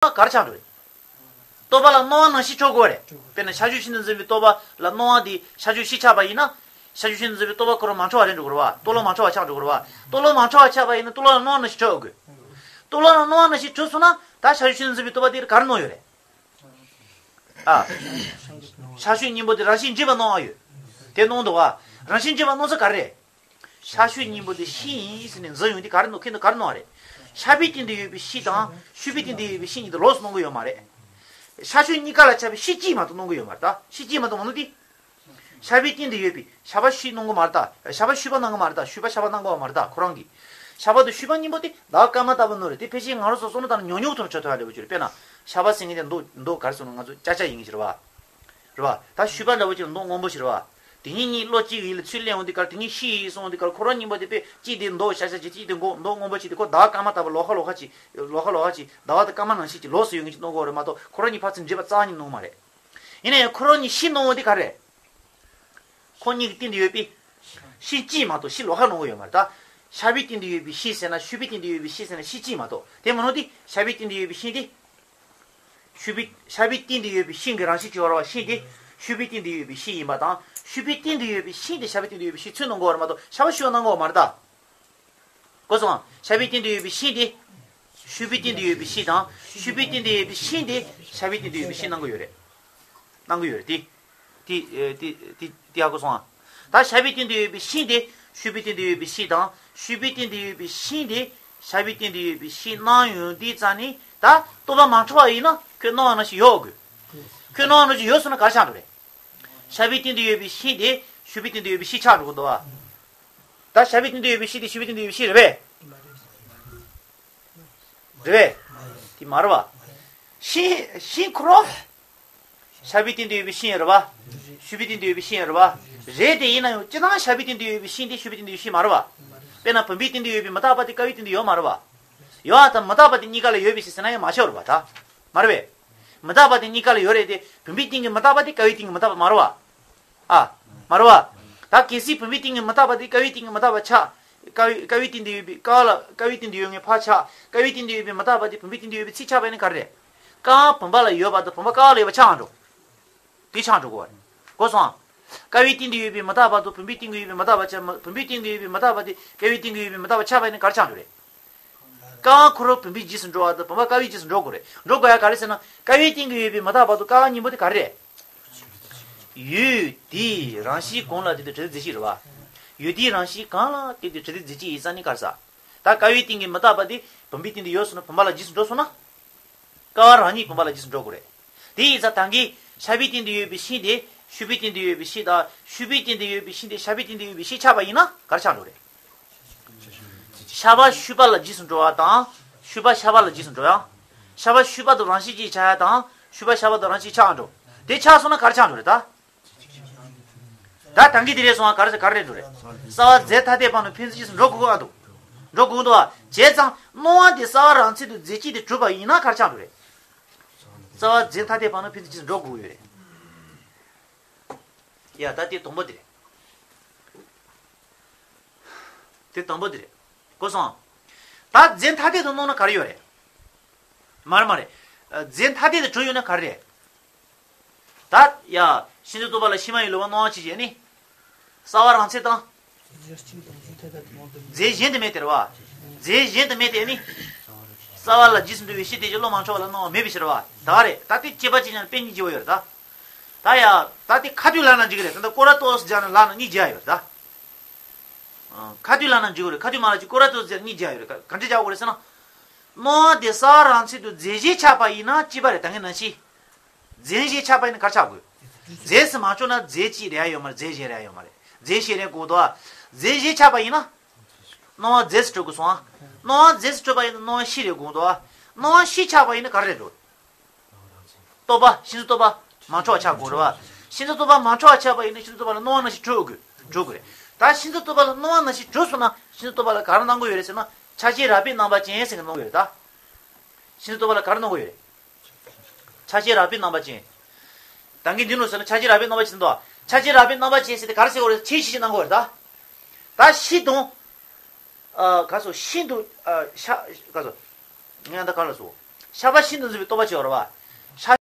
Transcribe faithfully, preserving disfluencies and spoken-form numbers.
པ་ག་རེ་ཆགས་འགྲོ་རེད། རྟོག་པ་ལ་སྣང་བ་སྣང་བཞི་འཇོག་དགོས་རེད། དཔེར་ན་ཤར་ཕྱོགས་ཤིན་ཏུ་འཛིན་པའི་རྟོག་པ་ལ་སྣང་བ་དེ་ཤར་ཕྱོགས་བཞི་ཆགས་པ་ཡིན་ན། ཤར་ཕྱོགས་ཤིན་ཏུ་འཛིན་པའི་རྟོག་པ་ཁོ་རང་མ་འཁྲུལ་བ་རེད་འགྲོ་དགོས་རེད་བ། རྟོག་ལོག་མ་འཁྲུལ་བ་ཆགས་འགྲོ་དགོས་རེད་བ། རྟོག་ལོག་མ་འཁྲུལ་བ་ཆགས་པ་ཡིན་ན་རྟོག་ལོག་ལ་སྣང་བ་སྣང་བཞི་འཇོག་དགོས། རྟོག་ལོག་ལ་སྣང་བ་སྣང་བཞི་འཇོག་སོང་ན་ད་ཤར་ཕྱོགས་ཤིན་ཏུ་འཛིན་པའི་རྟོག་པ་དེ་ག་རེ་སྣང་ཡོད་རེད། ཨ། ཤར་ཕྱོགས་གཉིས་པོ་དེ་རང་བཞིན་བརྗོད་པ་སྣང་བ་ཡོད། དེ་སྣང་འདུག་བ། རང་བཞིན་བརྗོད་པ་སྣང་ས་ག་རེ་རེད། ཤར་ཕྱོགས་གཉིས་པོ་དེ་ཤིང་ཡིན་ཟེར་ནས་འཛིན་ཡོང་དུས་ག་རེ་འདུག་ཁྱེད་ཚོ་ག་རེ་སྣང་བ་རེད། ཤར་པའི་སྟེང་དུ་ཡོད་པའི་ཤིང་དང་ཕྱོགས་པའི་སྟེང་དུ་ཡོད་པའི་ཤིང་གཉིས་དེ་ལོགས་སུ་སྣང་གི་ཡོད་མ་རེད། ཤར་ཕྱོགས་གཉིས་ཀ་ལ་ཁྱབ་པའི་ཤིང་གཅིག་མ་གཏོགས་སྣང་གི་ཡོད་མ་རེད་ད། ཤིང་གཅིག་མ་གཏོགས་མ་གཏོགས་དེ། ཤར་པའི་སྟེང་དུ་ཡོད་པའི་ཤར་པ་ཕྱོགས་སྣང་གི་མ་རེད་ད། ཤར་པ་ཕྱོགས་པ་སྣང་གི་མ་རེད་ད། ཕྱོགས་པ་ཤར་པ་སྣང་གི་མ་རེད་ད་ཁོ་རང་གིས། ཤར་པ་དང་ཕྱོགས་པ་གཉིས་པོ་དེ་ཟླ་བ་སྐར་མ་ལྟ་བུ་ནོ་རེད་དེ་ཕལ་ཆེར་ང་རང་ཚོ་བསམ་བློ་བཏང་ན་ཉུང་ཉུང་ཐོག་ཆོད་ཐུབ་ཡ་འདྲ་པོ་ཅིག་རེད། དཔེར་ན་ཤར་པ་ཟེར་མཁན་དེ་མདོག་མདོག་ག་རེ་ཟེར་ན་ང་ཚོ་ཅག་ཅག་ཡིན་གྱི་རེད་བ། རེད་བ། ད་ཕྱོགས་པ་འདྲ་པོ་ཅིག་ལ་མདོག་སྔོན་པོ་ཞིག་རེད་བ། དེ་གཉིས་གཉིས་བློ་གཅིག་ཡིད་ལ་ཚུར་ལེན་འོང་དུས་གར་དེ་གཉིས་ཤིང་ཡིན་སོང་དུས་གར་ཁོ་རང་གཉིས་པོ་དེ་དཔེ་གཅིག་དེ་མདོག་ཤ་ཤ་ཅིག་གཅིག་དེ་མགོ་མདོག་སྔོན་པོ་ཅིག་དེ་ཁོ་ཟླ་བ་སྐར་མ་ལྟ་བུ་ལོགས་ཀ་ལོགས་ཀ་ཅིག་ལོགས་ཀ་ལོགས་ཀ་ཅིག་ཟླ་བ་དང་སྐར་མ་ནང་བཞིན་ཅིག་ལོགས་སུ་ཡོད་མཁན་ཅིག་སྣང་གི་ཡོད་རེད་མ་གཏོགས་ཁོ་རང་གཉིས་ཕར་ཚུར་འདྲེས་པ་རྩ་བ་ཉིད་སྣང་གི་མ་རེད། ཡིན་ན་ཡང་ཁོ་རང་གཉིས་ཤིང་སྣང་བ་དེ་ག་རེ་རེད། ཁོ་གཉིས་ཀྱི་སྟེང་དུ་ཡོད་པའི་ཤིང་གཅིག་མ་གཏོགས་ཤིང་ལོགས་ཀ་སྣང་གི་ཡོད་མ་རེད་ད། ཤར་པའི་སྟེང་དུ་ཡོད་པའི་ཤིང་ཟེར་ན་ཕྱོགས་པའི་སྟེང་དུ་ཡོད་པའི་ཤིང་ཟེར་ན་ཤིང་གཅིག་མ་གཏོགས་དེ་མིན་ནོ་དེ་ཤར་པའི་སྟེང་དུ་ཡོད་པའི་ཤིང་དེ། ཕྱོགས་པའི་ཤར་པའི་སྟེང་དུ་ཡོད་པའི་ཤིང་གི་རང་བཞིན་གྱི་བར་བ་ཤིང་དེ་ཕྱོགས་པའི་སྟེང་དུ་ཡོད་པའི་ཤིང་ཡིན་པ་དང་ཕྱོགས་པའི་སྟེང་དུ་ཡོད་པའི་ཤིང་དེ་ཤར་པའི་སྟེང་དུ་ཡོད་པའི་ཤིང་ཚུར་སྣང་གི་ཡོད་རེད་མ་གཏོགས་ཤར་པ་ཕྱོགས་པ་སྣང་གི་ཡོད་མ་རེད་ད། གོ་སོང་། ཤར་པའི་སྟེང་དུ་ཡོད་པའི་ཤིང་དེ། ཕྱོགས་པའི་སྟེང་དུ་ཡོད་པའི་ཤིང་དང་ཕྱོགས་པའི་སྟེང་དུ་ཡོད་པའི་ཤིང་དེ་ཤར་པའི་སྟེང་དུ་ཡོད་པའི་ཤིང་སྣང་གི་ཡོད་རེད། སྣང་གི་ཡོད་རེད་དེ། དེ་དེ་དེ་དེ་ཧ་གོ་སོང་ཨ། ད་ཤར་པའི་སྟེང་དུ་ཡོད་པའི་ཤིང་དེ་ཕྱོགས་པའི་སྟེང་དུ་ཡོད་པའི་ཤིང་དང་ཕྱོགས་པའི་སྟེང་དུ་ཡོད་པའི་ཤིང་དེ་ཤར་པའི་སྟེང་དུ་ཡོད་པའི་ཤིང་སྣང་ཡོང་དུས་ཙང་ནི་ད་རྟོག་པ་མ་འཁྲུལ་བ་ཡིན་ན་ཁོས་སྣང་བ་ནང་བཞིན་ཡོད་དགོས། ཁོས་སྣང་བ་ནང་བཞིན་ཡོད་སོང་ན་ག་རེ་ཆགས་འགྲོ་རེད། ཤར་པའི་སྟེང་དུ་ཡོད་པའི་ཤིང་དེ་ཕྱོགས་པའི་སྟེང་དུ་ཡོད་པའི་ཤིང་ཆགས་འགྲོ་གི་འདུག་བ། ད་ཤར་པའི་སྟེང་དུ་ཡོད་པའི་ཤིང་དེ་ཕྱོགས་པའི་སྟེང་དུ་ཡོད་པའི་ཤིང་རེད་པས། རེད་པས། དེ་མ་རེད་བ། ཤིང་ཤིང་ཁོ་རང་། ཤར་པའི་སྟེང་དུ་ཡོད་པའི་ཤིང་རེད་བ། ཕྱོགས་པའི་སྟེང་དུ་ཡོད་པའི་ཤིང་རེད་བ། རེད་དེ་ཡིན་ན་ཡང་སྤྱིར་བཏང་ཤར་པའི་སྟེང་དུ་ཡོད་པའི་ཤིང་དེ་ཕྱོགས་པའི་སྟེང་དུ་ཡོད་པའི་ཤིང་མ་རེད་བ། དཔེར་ན་བུམ་པའི་སྟེང་དུ་ཡོད་པའི་མི་རྟག་པ་དེ་ཀ་བའི་སྟེང་དུ་ཡོད་མ་རེད་བ། ཡོད་པ་དང་མི་རྟག་པ་དེ་གཉིས་ཀ་ལ་ཡོད་པའི་ཕྱིར་ཟེར་ན་ཡང་མ་ཤོར་བ་ད། མ་རེད་པས། མི་རྟག་པ་དེ་གཉིས་ཀ་ལ་ཡོད་རེད་དེ་བུམ་པའི་སྟེང་གི་མི་རྟག་པ་དེ་ཀ་བའི་སྟེང་གི་མི་རྟག་པ་མ་རེད་བ། ཨ། མ་རེད་བ། ད་གལ་སྲིད་བུམ་པའི་སྟེང་གི་མི་རྟག་པ་དེ་ཀ་བའི་སྟེང་གི་མི་རྟག་པ་ཆགས། ཀ་བའི་ཀ་བའི་སྟེང་དུ་ཡོད་པའི་ཀ་ལ་ཀ་བའི་སྟེང་དུ་ཡོད་ངེས་ཕར་ཆགས། ཀ་བའི་སྟེང་དུ་ཡོད་པའི་མི་རྟག་པ་དེ་བུམ་པའི་སྟེང་དུ་ཡོད་པའི་ཚིག་ཆགས་པ་ནི་ག་རེ་རེད། ཀ་བུམ་པ་ལ་ཡོད་པ་དང་བུམ་པ་ཀ་ལ་ཡོད་པ་ཆགས་འགྲོ། དེ་ཆགས་འགྲོ་གོ་བ་རེད། གོ་སོང་ཨ། ཀ་བའི་སྟེང་དུ་ཡོད་པའི་མི་རྟག་པ་དང་བུམ་པའི་སྟེང་དུ་ཡོད་པའི་མི་རྟག་པ་ཆགས་མ་བུམ་པའི་སྟེང་དུ་ཡོད་པའི་མི་རྟག་པ་དེ་ཀ་བའི་སྟེང་དུ་ཡོད་པའི་མི་རྟག་པ་ཆགས་པ་ནི་ག་རེ་ཆགས་འགྲོ་རེད། ཀ་ཁོ་རང་བུམ་པའི་རྗེས་སུ་འགྲོ་བ་དང་བུམ་པ་ཀ་བའི་རྗེས་སུ་འགྲོ་དགོས་རེད། འགྲོ་དགོས་ཡ་ག་རེ་ཟེར་ན་ཀ་བའི་སྟེང་གི་ཡོད་པའི་མི་རྟག་པ་དང་ཀ་གཉིས་པོ་དེ་ག་རེ་རེད། ཡུལ་དེའི་རང་བཞིན་གང་ལ་དེ་དུས་དྲི་ཟའི་རྫས་གཅིག་རེད་བ། ཡུལ་དེའི་རང་བཞིན་གང་ལ་དེ་དུས་དྲི་ཟའི་རྫས་གཅིག་ཡིན་ཙང་ནི་ག་རེ་ཟ། ད་ཀ་བའི་སྟེང་གི་མི་རྟག་པ་དེ་བུམ་པའི་སྟེང་དུ་ཡོད་སོང་ན་བུམ་པ་ལ་རྗེས་སུ་འགྲོ་སོང་ན། ཀ་བ་རང་ཉིད་བུམ་པ་ལ་རྗེས་སུ་འགྲོ་དགོས་རེད། དེ་ཡིན་ཙང་ད་གིན་ཤར་པའི་སྟེང་དུ་ཡོད་པའི་ཤིང་དེ་ཕྱོགས་པའི་སྟེང་དུ་ཡོད་པའི་ཤིང་དང་ཕྱོགས་པའི་སྟེང་དུ་ཡོད་པའི་ཤིང་དེ་ཤར་པའི་སྟེང་དུ་ཡོད་པའི་ཤིང་ཆགས་པ་ཡིན་ན་ག་རེ་ཆགས་འགྲོ་རེད། ཤར་པ་ཕྱོགས་པ་ལ་རྗེས་སུ་འགྲོ་བ་དང་ཕྱོགས་པ་ཤར་པ་ལ་རྗེས་སུ་འགྲོ་ཡང་། ཤར་པ་ཕྱོགས་པ་དང་རང་བཞིན་གཅིག་ཆགས་ཡ་དང་ཕྱོགས་པ་ཤར་པ་དང་རང་བཞིན་ཆགས་འགྲོ། དེ་ཆགས་སོང་ན་ག་རེ་ཆགས་འགྲོ་རེད་ད། ད་ད་གིན་དེ་རེད་སོང་བ་ག་རེ་ག་རེ་རེད་འགྲོ་རེད། རྩ་བ་རྫས་ཐ་དད་པ་ནི་ཕན་ཚུན་རྗེས་སུ་འགྲོ་དགོས་ཀྱི་འདུག་འགྲོ་དགོས་འདུག་བ། བྱས་ཙང་སྣང་བ་དེ་རྩ་བ་རང་མཚན་དུ་རྫས་གཅིག་དེ་གྲུབ་པ་ཡིན་ན་ག་རེ་ཆགས་འགྲོ་རེད། རྩ་བ་རྫས་ཐ་དད་པ་ནི་ཕན་ཚུན་རྗེས་སུ་འགྲོ་དགོས་ཀྱི་ཡོད་རེད། ཡ་ད་དེ་དང་པོ་དེ་རེད། དེ་དང་པོ་དེ་རེད། གོ་སོང་། ད་རྫས་ཐ་དད་དུ་སྣང་ན་ག་རེ་ཡོད་རེད། མ་རེད་མ་རེད། རྫས་ཐ་དད་དུ་གྲུབ་ཡོད་ན་ག་རེ་རེད། ད་ཡ། ཤིན་ཏུ་རྟོག་པ་ལ་ཕྱི་མ་ཡི་ལོག་པར་སྣང་བ་ཅི་བྱེད་ནི། རྩ་བ་རང་མཚན་དང་། རྫས་གཞན་དུ་མེད་དེ་རེད་བ། རྫས་གཞན་དུ་མེད་དེ་ནི། རྩ་བ་ལ་རྗེས་སུ་འགྲོ་བའི་ཕྱིར་དེ་བཞིན་བློ་མ་འཆར་བ་ལ་སྣང་བ་མེད་པའི་ཕྱིར་བ། ད་རེད་ད་དེ་སྐྱེས་པ་ཅི་ཉན་དཔེ་གཉིས་བརྗོད་ཡོད་རེད་ད། ད་ཡ། ད་དེ་ཁ་ཐུག་ལབ་ན་འགྲིག་གི་རེད་ད་ལྟ་སྐོར་ར་ཏོག་ཙམ་སྦྱར་ན་ལབ་ན་གཉིས་བརྗོད་ཡོད་རེད་ད། ཁ་ཐུག་ལབ་ན་འགྲིག་གི་རེད་ཁ་ཐུག་མ་ལབ་ཅིག་སྐོར་ར་ཏོག་ཙམ་སྦྱར་ན་གཉིས་བརྗོད་ཡོད་རེད་ག་ག་འདྲ་བྱ་དགོས་རེད་ཟེར་ན། སྣང་བ་དེ་རྩ་བ་རང་མཚན་དུ་རྫས་གཞན་ཆགས་པ་ཡིན་ན་གཅིག་པ་རེད་ད་གིན་ནང་བཞིན། རྫས་གཞན་ཆགས་པ་ཡིན་ན་ག་རེ་ཆགས་དགོས། རྫས་སུ་མ་ཆགས་ན་རྫས་གཅིག་རེད་ཡ་ཡོད་མ་རེད་རྫས་གཞན་རེད་ཡ་ཡོད་མ་རེད། རྫས་གཞན་རེད་དགོས་འདུག་ཨ། རྫས་གཞན་ཆགས་པ་ཡིན་ན། སྣང་བ་རྫས་སུ་གྲུབ་དགོས་སོང་ཨ། སྣང་བ་རྫས་སུ་གྲུབ་པ་ཡིན་ན་སྣང་བ་གཞི་རེད་དགོས་འདུག་ཨ། སྣང་བ་གཞི་ཆགས་པ་ཡིན་ན་ག་རེ་རེད་འགྲོ། རྟོག་པ་ཤིན་ཏུ་རྟོག་པ་མ་འཁྲུལ་བ་ཆགས་དགོས་རེད་བ། ཤིན་ཏུ་རྟོག་པ་མ་འཁྲུལ་བ་ཆགས་པ་ཡིན་ན་ཤིན་ཏུ་རྟོག་པ་ལ་སྣང་བ་སྣང་བཞི་གྲུབ་དགོས་གྲུབ་དགོས་རེད། ད་ཤིན་ཏུ་རྟོག་པ་ལ་སྣང་བ་སྣང་བཞི་གྲུབ་སོང་ན་ཤིན་ཏུ་རྟོག་པ་ལ་ག་རེ་སྣང་གི་ཡོད་རེད་ཟེར་ན་ཆ་ཤས་རགས་པའི་རྣམ་པ་ཅན་ཟེར་གི་སྣང་གི་ཡོད་རེད་ད། ཤིན་ཏུ་རྟོག་པ་ལ་ག་རེ་སྣང་གི་ཡོད་རེད། ཆ་ཤས་རགས་པའི་རྣམ་པ་ཅན། ད་གིན་འདི་ནོ་ཟེར་ན་ཆ་ཤས་རགས་པའི་རྣམ་པ་ཅན་དོ། ཆ་ཤས་རགས་པའི་རྣམ་པ་ཅན་ཟེར་ཏེ་ག་རེ་ཟེར་བ་རེད་ཆེས་ཤིག་ཤིག་གནང་དགོས་རེད་ད། ད་ཤི་དང་། ཨ་ག་སོ་ཤིན་ཏུ་ཨ་ཤ་ག་སོ། ངས་ད་ག་ལ་སོ། ཤ་བ་ཤིན་ཏུ་འཛིན་པའི་རྟོག་པ་ཅིག་ཡོད་རེད་བ།